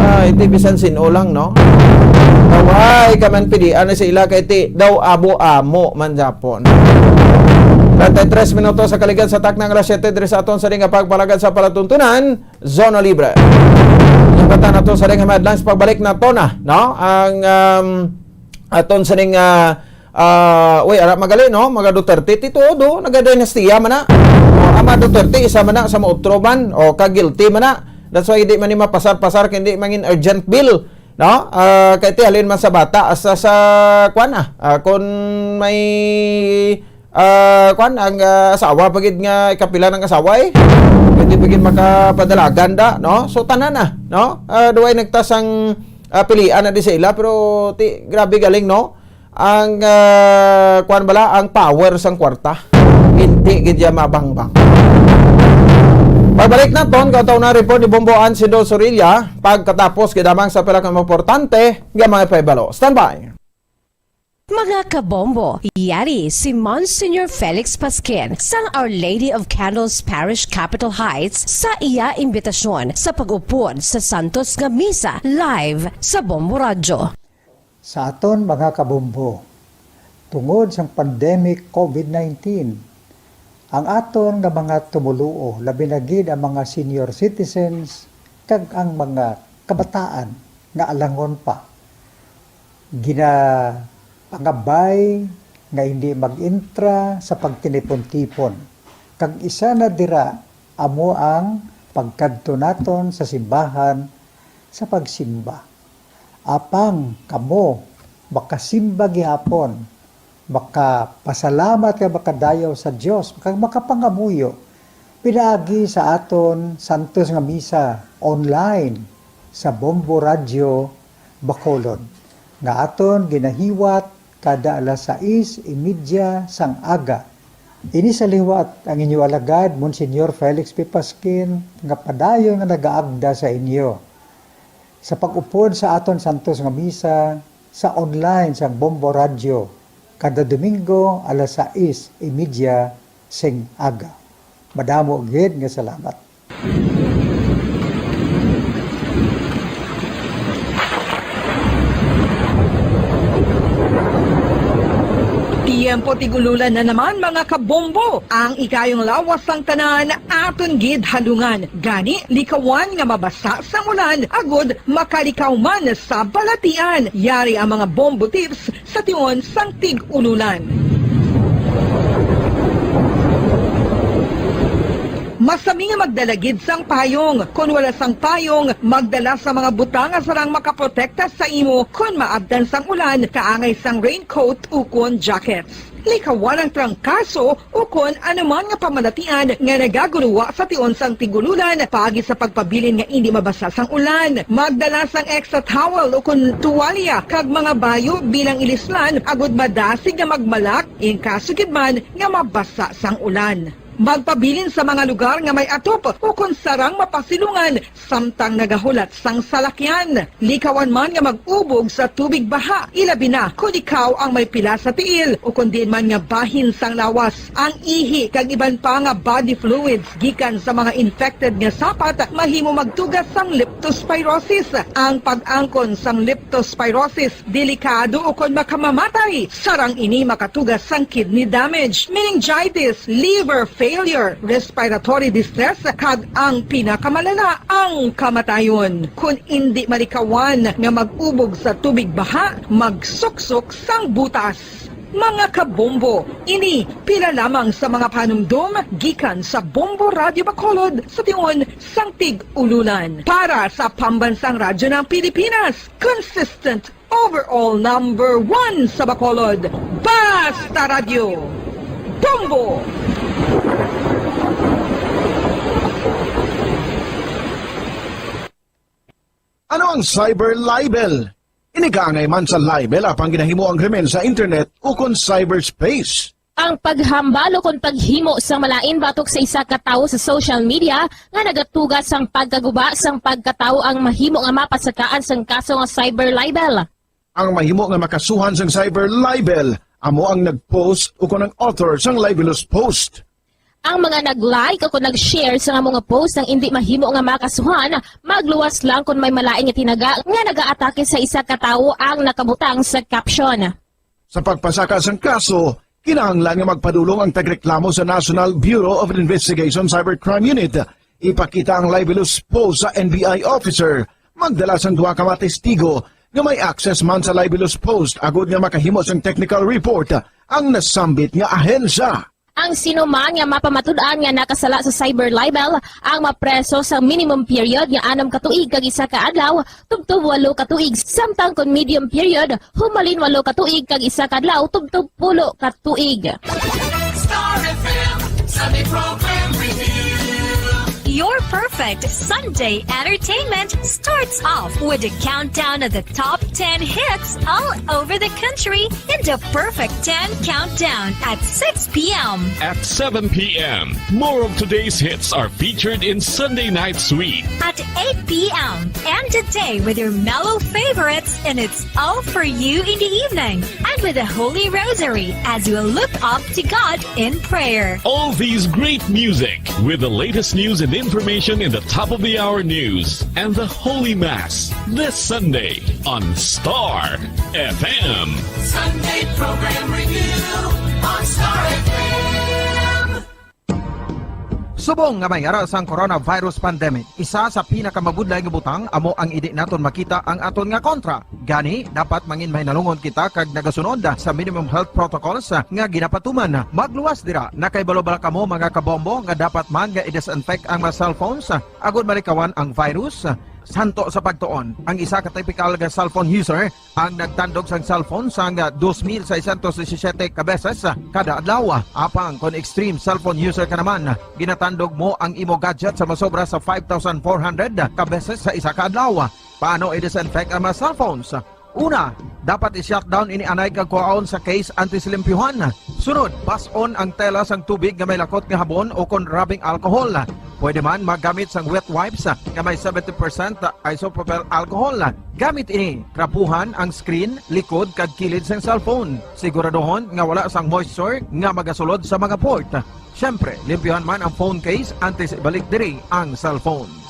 Ah, iti bisan sin-o lang, no? Kaway ka man pilian na sa ila kay ti daw amo-amo man japon. Treinta y tres minutos sa kaligan sa taknang alas siyete diri sa aton sa nga pagpalagad sa palatuntunan, Zona Libre. Yung bata na to sa ring headlines, pagbalik na to na, no? Ang, um, aton sa ring, ah, ah, uy, ara magali, no? Mga Duterte, ti tuod, oh, nagadinastiya man na. Oh, ama Duterte, isa man na sa mautro man, o ka-guilty man na. That's why hindi man ni mapasar-pasar, kay hindi mangin urgent bill, no? Ah, kay ti halin man sa bata, hasta sa, kwan na, ah, kung may, ah, kwan, ang, ah, asawa pa gid nga ikapila ng asawa, eh. Pwede pa gid makapadalagan da, no? So, tanan na, no? Ah, duway nagtas ang, ah, pilian na di sa ila, pero ti, grabe galing, no? Ang, ah, kwan bala, ang power sang kwarta. Hindi gid ya mabangbang. Pagbalik naton, kautaw na report ni Bombo Ansido Sorilla, pagkatapos gid lamang sa pila ka importante nga mga pahibalo. Standby. Mga kabombo, yari si Monsignor Felix Pasquin sang Our Lady of Candles Parish, Capitol Heights, sa iya imbitasyon sa pag-upod sa Santos nga Misa live sa Bombo Radyo. Sa aton mga kabombo, tungod sang pandemic COVID nineteen, ang aton nga mga tumoluo, labi na gid ang mga senior citizens kag ang mga kabataan nga alangon pa, ginapangabay nga hindi mag-intra sa pagtinipon-tipon. Kag isa na dira amo ang pagkadto naton sa simbahan sa pagsimba. Apang kamo makasimba gihapon, makapasalamat kag makadayaw sa Dios, kag makapangamuyo pinaagi sa aton santos nga misa online sa Bombo Radyo Bacolod, nga aton ginahiwat kada alas sais y media sang aga. Ini sa liwat ang inyo alagad, Monsignor Felix P. Pasquin, nga padayon nga nagaagda sa inyo sa pag-upod sa aton santos nga misa sa online sang Bombo Radyo kada Domingo alas sais y media sing aga. Madamo gid nga salamat. Tiyempo tig-ululan na naman, mga kabombo. Ang ikayong lawas sang tanan aton gid halungan. Gani, likawan nga mabasa sang ulan agud makalikaw man sa balatian. Yari ang mga bombo tips sa tion sang tig-ululan. Masami nga magdala gid sang payong. Kon wala sang payong, magdala sa mga butang nga sarang makaprotekta sa imo kon maabtan sang ulan, kaangay sang raincoat ukon jackets. Likawan ang trangkaso ukon anuman nga pamalatian nga nagaguruwa sa tion sang tig-ululan, paagi sa pagpabilin nga indi mabasa sang ulan. Magdala sang extra towel ukon tuwalya kag mga bayo bilang ilislan agud madasig nga magmalak in kaso gid man nga mabasa sang ulan. Magpabilin sa mga lugar nga may atop ukon sarang mapasilungan samtang nagahulat sang salakyan. Likawan man nga mag-ubog sa tubig baha, ilabi na kon ikaw ang may pila sa tiil ukon diin man nga bahin sang lawas. Ang ihi kag iban pa nga body fluids gikan sa mga infected nga sapat mahimo magtuga sang leptospirosis. Ang pag-angkon sang leptospirosis delikado ukon makamamatay. Sarang ini makatuga sang kidney damage, meningitis, liver failure, respiratory distress, kag ang pinakamalala, ang kamatayon. Kon indi malikawan nga mag-ubog sa tubig baha, magsuksok sang butas. Mga kabombo, ini pila lamang sa mga panumdom gikan sa Bombo Radyo Bacolod sa tion sang tig-ululan. Para sa Pambansang Radyo ng Pilipinas, consistent overall number one sa Bacolod, Basta Radyo, Bombo! Ano ang cyber libel? Ini kaangay man sa libel apang ginahimo ang krimen sa internet ukon cyberspace. Ang paghambal ukon paghimo sang malain batok sa isa ka tawo sa social media nga nagatuga sang pagkaguba sang pagkatawo ang mahimo nga mapasakaan sang kaso nga cyber libel. Ang mahimo nga makasuhan sang cyber libel amo ang nag-post ukon ang author sang libelous post. Ang mga nag-like ukon nag-share sang amo nga post ang indi mahimo nga makasuhan, magluwas lang kon may malain nga tinaga nga nagaatake sa isa ka tawo ang nakabutang sa caption. Sa pagpasaka sang kaso, kinahanglan nga magpadulong ang tagreklamo sa National Bureau of Investigation Cybercrime Unit. Ipakita ang libelous post sa N B I officer, magdala sang duha ka mga testigo nga may access man sa libelous post agud nga makahimo sang technical report ang nasambit nga ahensya. Ang sino man nga mapamatud-an nga nakasala sa cyber libel ang mapreso sa minimum period nga anom ka tuig kag isa ka adlaw tubtob walo ka tuig, samtang kon medium period, humalin walo ka tuig kag isa ka adlaw tubtob pulo ka tuig. Star F M, Sunday Program Review. Your perfect Sunday entertainment starts off with a countdown of the top ten hits all over the country in the Perfect ten Countdown at six p m. At seven p m, more of today's hits are featured in Sunday Night Sweet. At eight p m, end the day with your mellow favorites, and it's all for you in the evening. And with the Holy Rosary as we look up to God in prayer. All these great music with the latest news and information in the top of the hour news and the Holy Mass this Sunday on Star F M. Sunday Program Review on Star F M. Subong nga may ara sang coronavirus pandemic, isa sa pinakamabudlay nga butang amo ang indi naton makita ang aton nga kontra. Gani, dapat mangin mahinalungon kita kag nagasunod sa minimum health protocols nga ginapatuman. Magluwas dira, nakaibalo bala kamo, mga kabombo, nga dapat man nga i-disinfect ang mga cellphones agud malikawan ang virus? Santo sa pagtuon, ang isa ka typical nga cellphone user ang nagtandog sang cellphone sang dos mil seiscientos disisiyete ka beses kada adlaw. Apang kon extreme cellphone user ka naman, ginatandog mo ang imo gadget sa masobra sa five thousand four hundred ka beses sa isa ka adlaw. Paano i-disinfect ang mga cellphones? Una, dapat i-shutdown ini anay kag kuhaon sa case antes limpyuhan. Sunod, bas-on ang tela sang tubig nga may lakot nga habon o kon rubbing alcohol. Pwede man magamit sang wet wipes nga may seventy percent isopropyl alcohol. Gamit ini, trapuhan ang screen, likod, kag kilid sang cellphone. Siguraduhon nga wala sang moisture nga magasulod sa mga port. Siyempre, limpyuhan man ang phone case antes ibalik diri ang cellphone.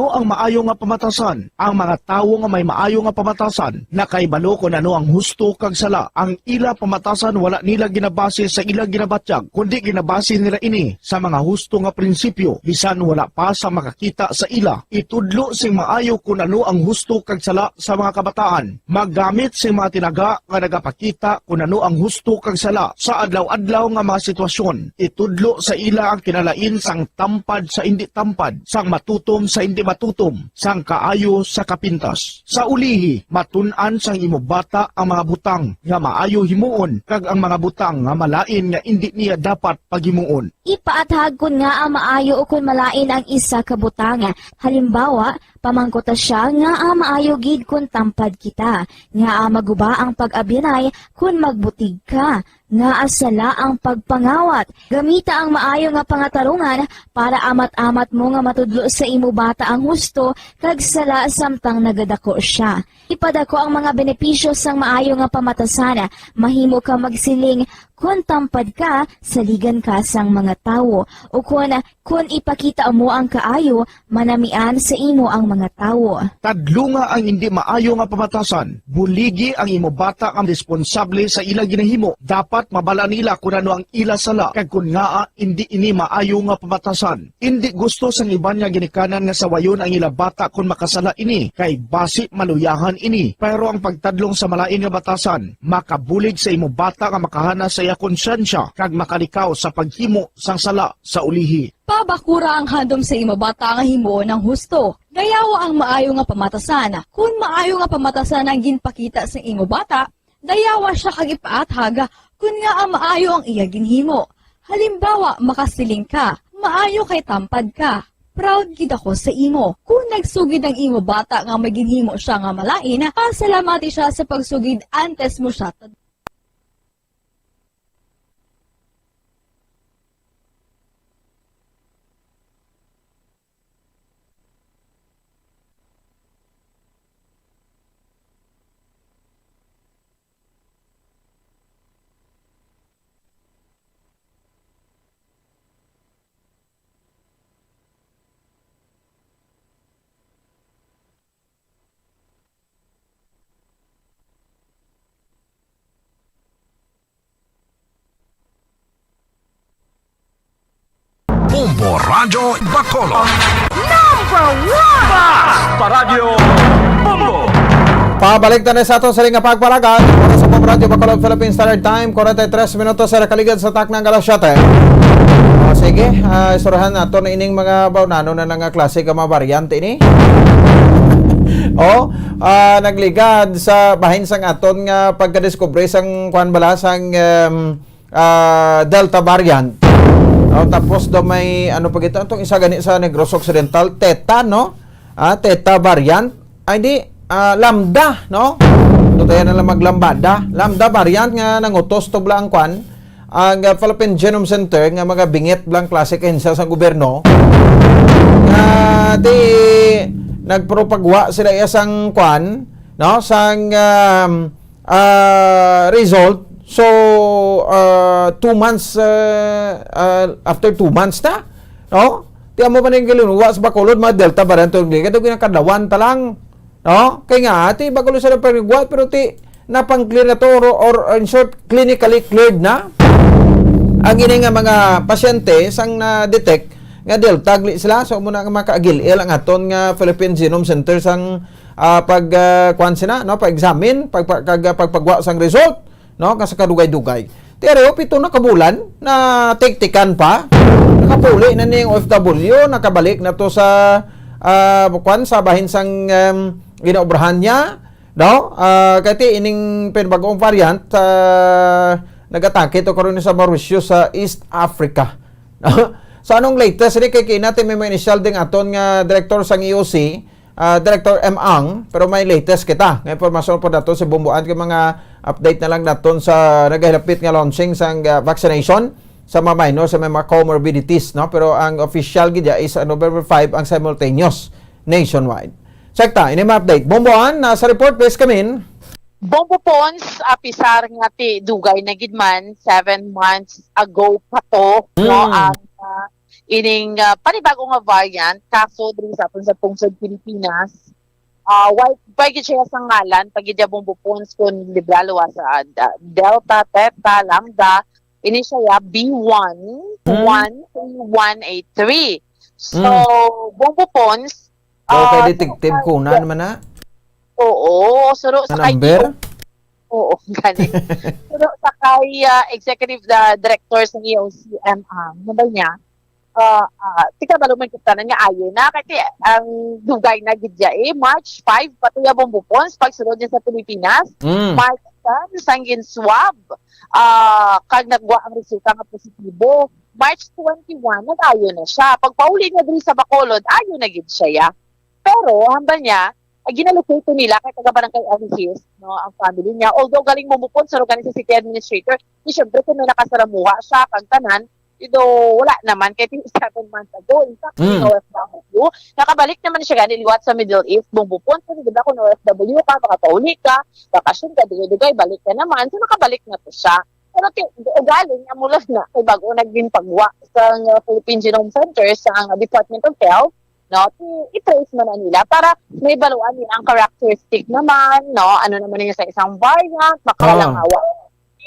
Ano ang maayo nga pamatasan? Ang mga tawo nga may maayo nga pamatasan nakahibalo kon ano ang husto kag sala. Ang ila pamatasan wala nila ginabase sa ila ginabatyag, kundi ginabase nila ini sa mga husto nga prinsipyo, bisan wala pa sa makakita sa ila. Itudlo sing maayo kon ano ang husto kag sala sa mga kabataan. Maggamit sing mga tinaga nga nagapakita kon ano ang husto kag sala sa adlaw-adlaw nga mga sitwasyon. Itudlo sa ila ang kinalain sang tampad sa indi tampad, sang matutom sa indi matutom, sang kaayo sa kapintas. Sa ulihi, matun-an sang imo bata ang mga butang nga maayo himuon kag ang mga butang nga malain nga indi niya dapat paghimuon. Ipaathag kon ngaa maayo ukon malain ang isa ka butang. Halimbawa, pamangkuta sia ngaa maayo gid kon tampad kita, ngaa maguba ang pag-abyanay kon magbutig ka, ngaa sala ang pagpangawat. Gamita ang maayo nga pangatarungan para amat-amat mo nga matudlo sa imo bata ang husto kag sala samtang nagadako sia. Ipadako ang mga benepisyo sang maayo nga pamatasan. Mahimo ka magsiling, "Kon tampad ka, saligan ka sang mga tawo," o kon, "Kon ipakita mo ang kaayo, manamian sa imo ang mga tawo." Tadlunga ang indi maayo nga pamatasan. Buligi ang imo bata nga responsable sa ila ginahimo. Dapat mabal-an nila kon ano ang ila sala kag kon ngaa indi ini maayo nga pamatasan. Indi gusto sang iban nga ginikanan nga sawayon ang ila bata kon makasala ini, kay basi maluyahan ini. Pero ang pagtadlong sa malain nga batasan makabulig sa imo bata nga makahana sa iya konsyensya kag makalikaw sa paghimo sang sala sa ulihi. Pabakura ang handom sa imo bata nga himuon ang husto. Dayawa ang maayo nga pamatasan. Kon maayo nga pamatasan ang ginpakita sa imo bata, dayawa sia kag ipaathag kon ngaa maayo ang iya ginhimo. Halimbawa, makasiling ka, "Maayo kay tampad ka. Proud gid ako sa imo." Kon nagsugid ang imo bata nga may ginhimo sia nga malain, pasalamati sia sa pagsugid antes mo sia tad- Bombo Radyo Bacolod. Number one! Basta Radyo Bombo! Pabalik na sa aton sa nga pagpalagad. Para sa Bombo Radyo Bacolod Philippine Standard Time, forty-three minutos sa nakaligad sa taknang alas siyete. O, sige, ah, istoryahan nato na ining mga baunano na nga klase ka mga variante ini. O, ah, nagligad sa bahin sang aton nga pagkadiskubre sang kwan bala sang, em, ah, Delta variant. No, tapos daw may, ano pa kita, itong isa gani sa Negros Occidental, Theta, no? Ah, Theta variant. Ay, di, ah, Lambda, no? Tutayan na lang maglambada. Lambda variant nga nangutos to bala ang kwan, ang, ah, Philippine Genome Center nga mga bingit bala ang klase ka ahensya sa gobyerno. Nga di nagpropagwa sila iya sang kwan, no? Sang, um, ah, result. So, ah, two months, ah, ah, after two months na, no? Ti amo man ang gilinuwa sa Bacolod, mga Delta variant, kay daw ginakadlawan ta lang, no? Kay nga, ti, bag-o lang sila panigwa, pero ti, napang-clear na to, or, or in short, clinically cleared na ang ini nga mga pasyente sang na-detect nga Delta gali sila. So, muna nga makaagil-il ang aton nga Philippine Genome Center sang, ah, pag, ah, kuwan sila, no? Pag-examine, pag, pag, kag, ah, pagpagwa sang result, no? Nga sa kadugay-dugay. Ti ari, oh, pito na ka bulan na tiktikan pa. Nakapuli na ning O F W, nakabalik na to sa, ah, kuwan, sa bahin sang, em, ginaobrahan niya, no? Ah, kay ti ining pinbag-ong variant, ah, nag-atake to karon sa Mauritius sa East Africa. So, anong latest ni kay kinati may mga initial ding aton nga director sang E O C, ah, Director M Ang, pero may latest kita nga impormasyon po nato sa bumbuan kay mga update na lang naton sa nagahilapit nga launching sang, ah, vaccination sa mga minor sa may mga comorbidities, no? Pero ang official gid is, ah, November five ang simultaneous nationwide. Check ta, ini mga update. Bumbuan, na sa report, please, Kamin. Bombo Pons, apisar nga ti dugay na gid man, seven months ago pa to, no, Mm. ang, ah, ining, ah, panibago nga variant, kaso diri sa aton sa pungsod Pilipinas, ah, why, why gid siya sa ngalan, pag gid Bombo Pons, kung libra luwas sa, ah, da-, Delta, Theta, Lambda, ini siya ya, B one, Hmm. one three one eight three. So, Hmm. Bombo Pons, Daw kay ah, Detective so, Conan man na? Oo, suro sa Ang kay number? Oo, gani. Pero sa kay, ah, executive, ah, director sa E O C M, ah, ano ba niya? Ah, ah, tika, balo man kita na nga ayo na. Kasi ang dugay na gid siya eh. March five, pati ya Bombo Pons, pagsulod niya sa Pilipinas. Mm. March ten, sang gin-swab, ah, kag nagwa ang resulta nga positibo. March twenty-one, nag-ayo na siya. Pagpauli niya diri sa Bacolod, ayo na gid siya, ya. Pero, hambal niya, ay ginalocate to nila kay taga Barangay Alihis, no, ang family niya. Although galing Bombo Pons, pero galing sa city administrator, di syempre kung may nakasalamuha siya, kag tanan, ido, wala naman, kay seven months ago, in fact, Mm. O F W, nakabalik naman siya gani liwat sa Middle East, Bombo Pons, kasi di ba kung O F W ka, makapauli ka, bakasyon ka, dugay-dugay, balik ka naman, so nakabalik na to siya. Pero ti-, ugaling, amo lang na, kay bago naging pagwa sa, uh, Philippine Genome Center, sa, uh, Department of Health, no? Ti-, i-trace man na nila para may baluan nila ang characteristic naman, no? Ano naman yung sa isang variant, baka Ah. lang awa.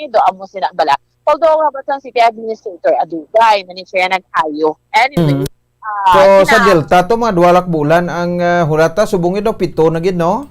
Ido, amo sila bala. Although, nga ba sa city administrator, adugay, na ni siya nag-ayo. Anyway, Mhm. ah, So, sa kina- Delta to, mga duha lang bulan ang, ah, hulata, subong ito, pito na gid, no?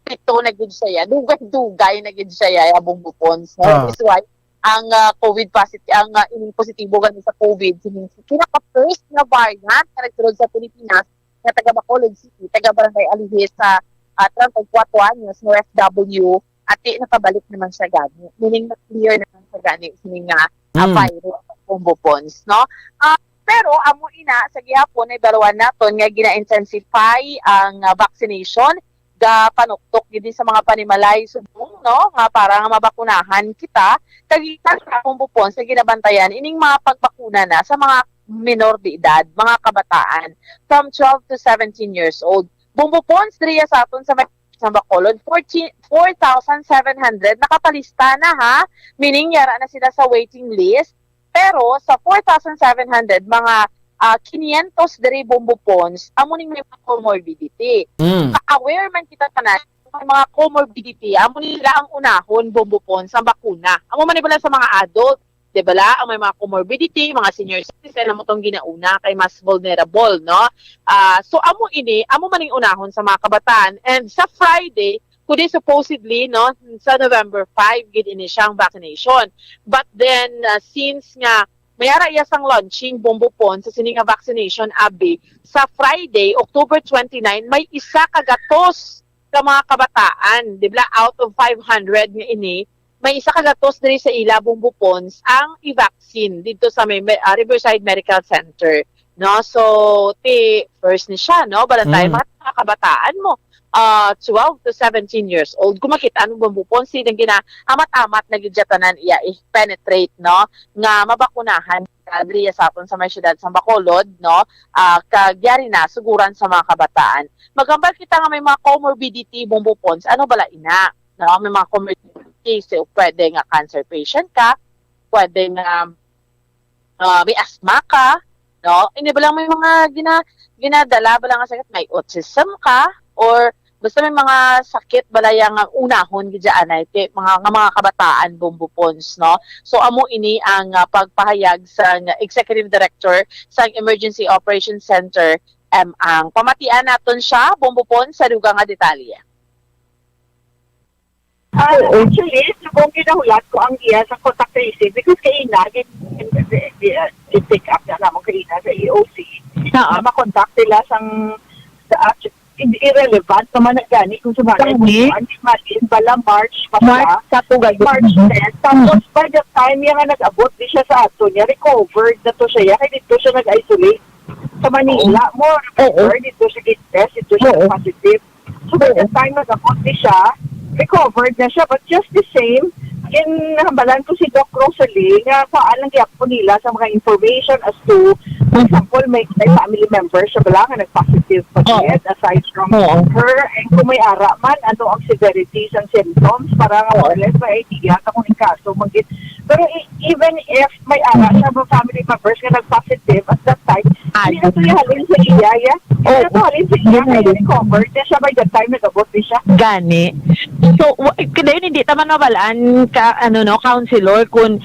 Pito na gid siya, ya. Dugay-dugay na gid siya, ya, ya, Bombo Pons, no? Ah. That is why ang, ah, COVID positive, ang, ah, ining positibo gani sa COVID, sining pinaka-first nga variant nga nagsulod sa Pilipinas, nga taga Bacolod City, taga Barangay Alihis sa, ah, treinta y cuatro anyos, nga O F W, ati nakabalik naman siya gani. Meaning, na-clear naman siya gani, sining nga, ah, Mm. virus, Bombo Pons, no? Ah, pero, amo ina, sa gihapon, ay baruan naton nga gina-intensify ang, ah, vaccination, gapanuktok gid sa mga panimalay subong, no, nga para nga mabakunahan kita, kag kita sa akong bupon sa ginabantayan ining mga pagbakuna na sa mga minor de edad, mga kabataan from twelve to seventeen years old. Bombo Pons, diri sa aton sa may, sa Bacolod, fourteen, four thousand seven hundred nakapalista na, ha, meaning yara na sila sa waiting list. Pero sa four thousand seven hundred, mga, ah, quinientos diri, Bombo Pons, amo ning may mga comorbidity. Mm. Aware man kita tanan, may mga comorbidity, amo nila ang unahon, Bombo Pons, ang bakuna. Amo man ni bala sa mga adult, di bala, ang may mga comorbidity, mga senior citizen, amo tong ginauna kay mas vulnerable, no? Ah, so amo ini, amo man ning unahon sa mga kabataan. And sa Friday, kundi supposedly, no, sa November five gid ini siyang vaccination. But then, uh, since nga may ara iya sang launching, Bombo Pons, sa sini nga vaccination, abi, sa Friday, October twenty-nine, may isa ka gatos ka mga kabataan, di ba, out of five hundred nga ini, may isa ka gatos diri sa ila, Bombo Pons, ang i-vaccine dito sa may, may, ah, Riverside Medical Center, no? So, ti first ni siya, no? Balantayan, mm, mga, mga kabataan mo, ah, twelve to seventeen years old. Kung makita mo, Bombo Pons, silang gina-amat-amat na gid siya tanan iya i-penetrate, no? Nga mabakunahan diri sa aton sa may siyudad sa Bacolod, no? Ah, kag yari na, suguran sa mga kabataan. Maghambal kita nga may mga comorbidity, Bombo Pons. Ano bala ina? No? May mga comorbidity. So, pwede nga cancer patient ka, pwede nga, ah, may asthma ka, no? Hindi ba lang may mga gina-, ginadala ba lang nga sakit? May autism ka, or basta may mga sakit bala yang unahon gid dyan, ay, kay mga, nga mga kabataan, Bombo Pons, no? So, amo ini ang, ah, pagpahayag sa, nga Executive Director sa Emergency Operations Center, M. Ang. Pamatian naton siya, Bombo Pons, sa dugang nga detalye. Ah, oo. Actually, subong ginahulat ko ang iya sa contact tracing because kaina, gin-, gin-, gin-, gin-, pick up na namon kaina sa E O C. Oo. Na makontak nila sang, sa actu-, hindi, irrelevant naman na gani kung sa bagay. Gani. Kung kuwan, imagine, bala March pa siya. March sa tugal. March ten. Tapos, mm, by the time niya nga nag-abot, di siya sa ato niya, recovered na to siya. Kaya dito siya nag-isolate. Sa Manila, oo, mo, oo, remember, dito siya gin-test, dito siya, oo, positive. So, by the time nag-abot ni siya, recovered na siya. But just the same, ginahambalan ko si Doc Rosalie nga kuhaan lang gyapon nila sa mga information as to, for example, may, may family member siya bala nga nag-positive pa, oo, gid, aside from, oo, her, and kung may ara man, ano ang severity sang symptoms, para nga, oo, more or less may idea ka kung in kaso man gid. Pero i-, even if may ara, mm, siya mga family members nga nag-positive at that time, ah, hindi na to halin sa iya, ya. Hindi na to, oo, halin sa iya, kaya recovered na siya by the time nag-abot ni siya. Gani. So, wa-, kadayon hindi ta man mabalaan ka, ano, no, counselor, kung